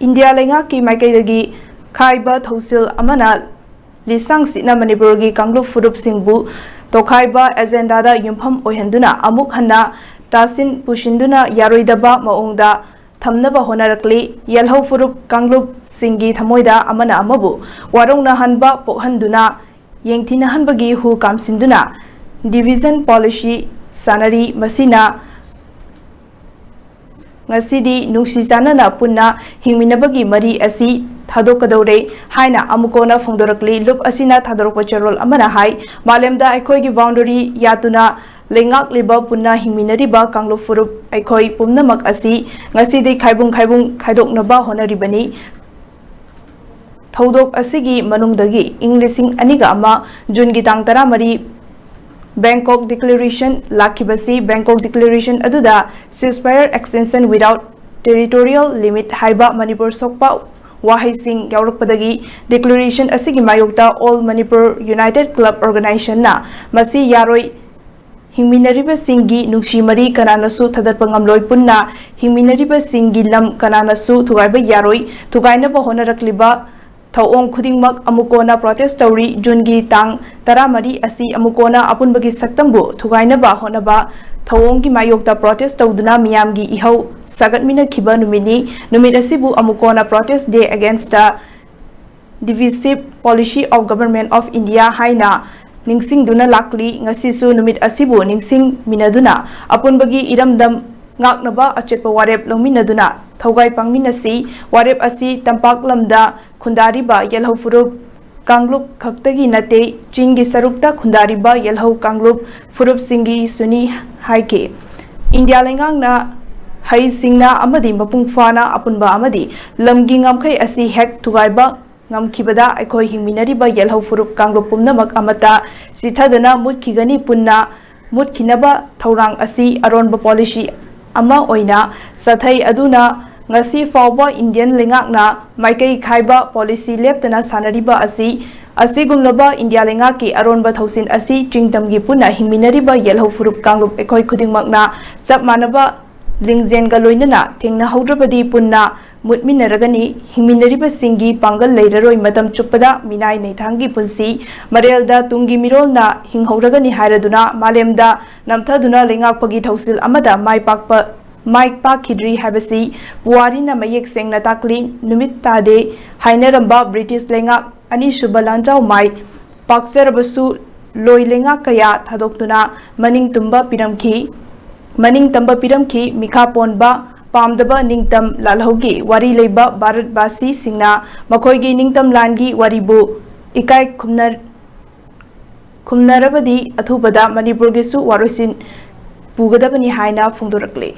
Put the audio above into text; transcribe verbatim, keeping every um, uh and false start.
India ꯂꯩꯉꯥꯛꯀꯤ ꯃꯥꯏꯀꯩꯗꯒꯤ ꯈꯥꯏꯕ ꯊꯧꯁꯤꯜ ꯑꯃꯅ ꯂꯤꯁꯥꯡ ꯁꯤꯠꯅ ꯃꯅꯤꯄꯨꯔꯒꯤ ꯀꯥꯡꯂꯨꯞ ꯐꯨꯔꯨꯞꯁꯤꯡꯕꯨ ꯇꯣꯈꯥꯏꯕ ꯑꯦꯖꯦꯟꯗꯥꯗ ꯌꯨꯝꯐꯝ ꯑꯣꯏꯍꯟꯗꯨꯅ ꯑꯃꯨꯛ ꯍꯟꯅ ꯇꯥꯁꯤꯟ ꯄꯨꯁꯤꯟꯗꯨꯅ ꯌꯥꯔꯣꯏꯗꯕ ꯃꯑꯣꯡꯗ ꯊꯝꯅꯕ ꯍꯣꯠꯅꯔꯛꯂꯤ꯫ ꯌꯦꯜꯍꯧ ꯐꯨꯔꯨꯞ ꯀꯥꯡꯂꯨꯞꯁꯤꯡꯒꯤ ꯊꯃꯣꯏꯗ ꯑꯃꯅ ꯑꯃꯕꯨ ꯋꯥꯔꯧꯅꯍꯟꯕ ꯄꯣꯛꯍꯟꯗꯨꯅ ꯌꯦꯡꯊꯤꯅꯍꯟꯕꯒꯤ ꯍꯨ ꯀꯥꯝꯁꯤꯟꯗꯨꯅ division policy ꯁꯥꯟꯅꯔꯤ꯫ ꯃꯁꯤꯅ ꯉꯁꯤꯗꯤ ꯅꯨꯡꯁꯤ ꯆꯥꯟꯅꯅ ꯄꯨꯟꯅ ꯍꯤꯡꯃꯤꯟꯅꯕꯒꯤ ꯃꯔꯤ ꯑꯁꯤ ꯊꯥꯗꯣꯛꯀꯗꯧꯔꯦ ꯍꯥꯏꯅ ꯑꯃꯨꯛ ꯍꯟꯅ ꯐꯣꯡꯗꯣꯔꯛꯂꯤ꯫ ꯂꯨꯞ ꯑꯁꯤꯅ ꯊꯥꯗꯣꯔꯛꯄ ꯆꯦꯔꯣꯜ ꯑꯃꯅ ꯍꯥꯏ, ꯃꯥꯂꯦꯝꯗ ꯑꯩꯈꯣꯏꯒꯤ boundary ꯌꯥꯠꯇꯨꯅ ꯂꯩꯉꯥꯛꯂꯤꯕ ꯄꯨꯟꯅ ꯍꯤꯡꯃꯤꯟꯅꯔꯤꯕ ꯀꯥꯡꯂꯨꯞ ꯐꯨꯔꯨꯞ ꯑꯩꯈꯣꯏ ꯄꯨꯝꯅꯃꯛ ꯑꯁꯤ ꯉꯁꯤꯗꯤ ꯈꯥꯏꯕꯨꯡ ꯈꯥꯏꯕꯨꯡ ꯈꯥꯏꯗꯣꯛꯅꯕ ꯍꯣꯠꯅꯔꯤꯕꯅꯤ꯫ ꯊꯧꯗꯣꯛ ꯑꯁꯤꯒꯤ ꯃꯅꯨꯡꯗꯒꯤ ꯏꯪ ꯂꯤꯁꯤꯡ ꯑꯅꯤꯒ ꯑꯃ ꯖꯨꯟꯒꯤ ꯇꯥꯡ ꯇꯔꯥꯃꯔꯤ Bangkok Declaration ꯂꯥꯛꯈꯤꯕꯁꯤ꯫ Bangkok Declaration ꯑꯗꯨꯗ ceasefire extension without territorial limit ꯍꯥꯏꯕ ꯃꯅꯤꯄꯨꯔ ꯁꯣꯛꯄ ꯋꯥꯍꯩꯁꯤꯡ ꯌꯥꯎꯔꯛꯄꯗꯒꯤ declaration ꯑꯁꯤꯒꯤ ꯃꯥꯌꯣꯛꯇ All Manipur United Club Organizationꯅ ꯃꯁꯤ ꯌꯥꯔꯣꯏ, ꯍꯤꯡꯃꯤꯟꯅꯔꯤꯕꯁꯤꯡꯒꯤ ꯅꯨꯡꯁꯤ ꯃꯔꯤ ꯀꯅꯥꯅꯁꯨ ꯊꯥꯗꯠꯄ ꯉꯝꯂꯣꯏ, ꯄꯨꯟꯅ ꯍꯤꯡꯃꯤꯟꯅꯔꯤꯕꯁꯤꯡꯒꯤ ꯂꯝ ꯀꯅꯥꯅꯁꯨ ꯊꯨꯒꯥꯏꯕ ꯌꯥꯔꯣꯏ, ꯊꯨꯒꯥꯏꯅꯕ ꯍꯣꯠꯅꯔꯛꯂꯤꯕ ꯊꯧꯑꯣꯡ ꯈꯨꯗꯤꯡꯃꯛ ꯑꯃꯨꯛ ꯍꯟꯅ protest ꯇꯧꯔꯤ꯫ ꯖꯨꯟꯒꯤ ꯇꯥꯡ ꯇꯔꯥꯃꯔꯤ ꯑꯁꯤ ꯑꯃꯨꯛ ꯍꯟꯅ ꯑꯄꯨꯟꯕꯒꯤ ꯁꯛꯇꯝꯕꯨ ꯊꯨꯒꯥꯏꯅꯕ ꯍꯣꯠꯅꯕ ꯊꯧꯑꯣꯡꯒꯤ ꯃꯥꯌꯣꯛꯇ protest ꯇꯧꯗꯨꯅ ꯃꯤꯌꯥꯝꯒꯤ ꯏꯍꯧ ꯁꯥꯒꯠꯃꯤꯟꯅꯈꯤꯕ ꯅꯨꯃꯤꯠꯅꯤ꯫ ꯅꯨꯃꯤꯠ ꯑꯁꯤꯕꯨ ꯑꯃꯨꯛ ꯍꯟꯅ Protest Day Against the Divisive Policy of Government of India ꯍꯥꯏꯅ ꯅꯤꯡꯁꯤꯡꯗꯨꯅ ꯂꯥꯛꯂꯤ꯫ ꯉꯁꯤꯁꯨ ꯅꯨꯃꯤꯠ ꯑꯁꯤꯕꯨ ꯅꯤꯡꯁꯤꯡꯃꯤꯟꯅꯗꯨꯅ ꯑꯄꯨꯟꯕꯒꯤ ꯏꯔꯝꯗꯝ ꯉꯥꯛꯅꯕ ꯑꯆꯦꯠꯄ ꯋꯥꯔꯦꯞ ꯂꯧꯃꯤꯟꯅꯗꯨꯅ ꯊꯧꯒꯥꯏ ꯄꯥꯡꯃꯤꯟꯅꯁꯤ꯫ ꯋꯥꯔꯦꯞ ꯑꯁꯤ ꯇꯝꯄꯥꯛ ꯂꯝꯗ ꯈꯨꯟꯗꯥꯔꯤꯕ ꯌꯦꯜꯍꯧ ꯐꯨꯔꯨꯞ ꯀꯥꯡꯂꯨꯞ ꯈꯛꯇꯒꯤ ꯅꯠꯇꯦ, ꯆꯤꯡꯒꯤ ꯁꯔꯨꯛꯇ ꯈꯨꯟꯗꯥꯔꯤꯕ ꯌꯦꯜꯍꯧ ꯀꯥꯡꯂꯨꯞ ꯐꯨꯔꯨꯞꯁꯤꯡꯒꯤꯁꯨꯅꯤ ꯍꯥꯏꯈꯤ꯫ ꯏꯟꯗꯤꯌꯥ ꯂꯩꯉꯥꯛꯅ ꯍꯩꯁꯤꯡꯅ ꯑꯃꯗꯤ ꯃꯄꯨꯡ ꯐꯥꯅ ꯑꯄꯨꯟꯕ ꯑꯃꯗꯤ ꯂꯝꯒꯤ ꯉꯝꯈꯩ ꯑꯁꯤ ꯍꯦꯛ ꯊꯨꯒꯥꯏꯕ ꯉꯝꯈꯤꯕꯗ ꯑꯩꯈꯣꯏ ꯍꯤꯡꯃꯤꯟꯅꯔꯤꯕ ꯌꯦꯜꯍꯧ ꯐꯨꯔꯨꯞ ꯀꯥꯡꯂꯨꯞ ꯄꯨꯝꯅꯃꯛ ꯑꯃꯠꯇ ꯆꯤꯊꯗꯅ ꯃꯨꯠꯈꯤꯒꯅꯤ꯫ ꯄꯨꯟꯅ ꯃꯨꯠꯈꯤꯅꯕ ꯊꯧꯔꯥꯡ ꯑꯁꯤ ꯑꯔꯣꯟꯕ policy ꯑꯃ ꯑꯣꯏꯅ ꯆꯠꯊꯩ꯫ ꯑꯗꯨꯅ ꯉꯁꯤ ꯐꯥꯎꯕ ꯏꯟꯗꯤꯌꯟ ꯂꯩꯉꯥꯛꯅ ꯃꯥꯏꯀꯩ ꯈꯥꯏꯕ policy ꯂꯦꯞꯇꯅ ꯁꯥꯟꯅꯔꯤꯕ ꯑꯁꯤ ꯑꯁꯤꯒꯨꯝꯂꯕ ꯏꯟꯗꯤꯌꯥ ꯂꯩꯉꯥꯛꯀꯤ ꯑꯔꯣꯟꯕ ꯊꯧꯁꯤꯜ ꯑꯁꯤ ꯆꯤꯡꯗꯝꯒꯤ ꯄꯨꯟꯅ ꯍꯤꯡꯃꯤꯟꯅꯔꯤꯕ ꯌꯦꯜꯍꯧ ꯐꯨꯔꯨꯞ ꯀꯥꯡꯂꯨꯞ ꯑꯩꯈꯣꯏ ꯈꯨꯗꯤꯡꯃꯛꯅ ꯆꯞ ꯃꯥꯟꯅꯕ ꯂꯤꯡꯖꯦꯜꯒ ꯂꯣꯏꯅꯅ ꯊꯦꯡꯅꯍꯧꯗ꯭ꯔꯕꯗꯤ ꯄꯨꯟꯅ ꯃꯨꯠꯃꯤꯟꯅꯔꯒꯅꯤ꯫ ꯍꯤꯡꯃꯤꯟꯅꯔꯤꯕꯁꯤꯡꯒꯤ ꯄꯥꯡꯒꯜ ꯂꯩꯔꯔꯣꯏ꯫ ꯃꯇꯝ ꯆꯨꯞꯄꯗ ꯃꯤꯅꯥꯏ ꯅꯩꯊꯥꯡꯒꯤ ꯄꯨꯟꯁꯤ꯫ ꯃꯔꯦꯜꯗ ꯇꯨꯡꯒꯤ ꯃꯤꯔꯣꯜꯅ ꯍꯤꯡꯍꯧꯔꯒꯅꯤ ꯍꯥꯏꯔꯗꯨꯅ ꯃꯥꯂꯦꯝꯗ ꯅꯝꯊꯗꯨꯅ ꯂꯩꯉꯥꯛꯄꯒꯤ ꯊꯧꯁꯤꯜ ꯑꯃꯗ ꯃꯥꯏ ꯄꯥꯛꯄ ꯃꯥꯏ ꯄꯥꯛꯈꯤꯗ꯭ꯔꯤ ꯍꯥꯏꯕꯁꯤ ꯄꯨꯋꯥꯔꯤꯅ ꯃꯌꯦꯛ ꯁꯦꯡꯅ ꯇꯥꯛꯂꯤ꯫ ꯅꯨꯃꯤꯠ ꯇꯥꯗꯦ ꯍꯥꯏꯅꯔꯝꯕ ꯕ꯭ꯔꯤꯇꯤꯁ ꯂꯩꯉꯥꯛ ꯑꯅꯤꯁꯨꯕ ꯂꯥꯟꯖꯥꯎ ꯃꯥꯏ ꯄꯥꯛꯆꯔꯕꯁꯨ ꯂꯣꯏ ꯂꯩꯉꯥꯛ ꯀꯌꯥ ꯊꯥꯗꯣꯛꯇꯨꯅ ꯃꯅꯤꯡ ꯇꯨꯝꯕ ꯄꯤꯔꯝꯈꯤ꯫ ꯃꯅꯤꯡ ꯇꯝꯕ ꯄꯤꯔꯝꯈꯤ꯫ ꯃꯤꯈꯥ ꯄꯣꯟꯕ ꯄꯥꯝꯗꯕ ꯅꯤꯡꯇꯝ ꯂꯥꯜꯍꯧꯒꯤ ꯋꯥꯔꯤ ꯂꯩꯕ ꯚꯥꯔꯠꯕꯥꯁꯤꯁꯤꯡꯅ ꯃꯈꯣꯏꯒꯤ ꯅꯤꯡꯇꯝ ꯂꯥꯟꯒꯤ ꯋꯥꯔꯤꯕꯨ ꯏꯀꯥꯏ ꯈꯨꯝꯅ-, ꯈꯨꯝꯅꯔꯕꯗꯤ ꯑꯊꯨꯕꯗ ꯃꯅꯤꯄꯨꯔꯒꯤꯁꯨ ꯋꯥꯔꯣꯏꯁꯤꯟ ꯄꯨꯒꯗꯕꯅꯤ ꯍꯥꯏꯅ ꯐꯣꯡꯗꯣꯔꯛꯂꯤ꯫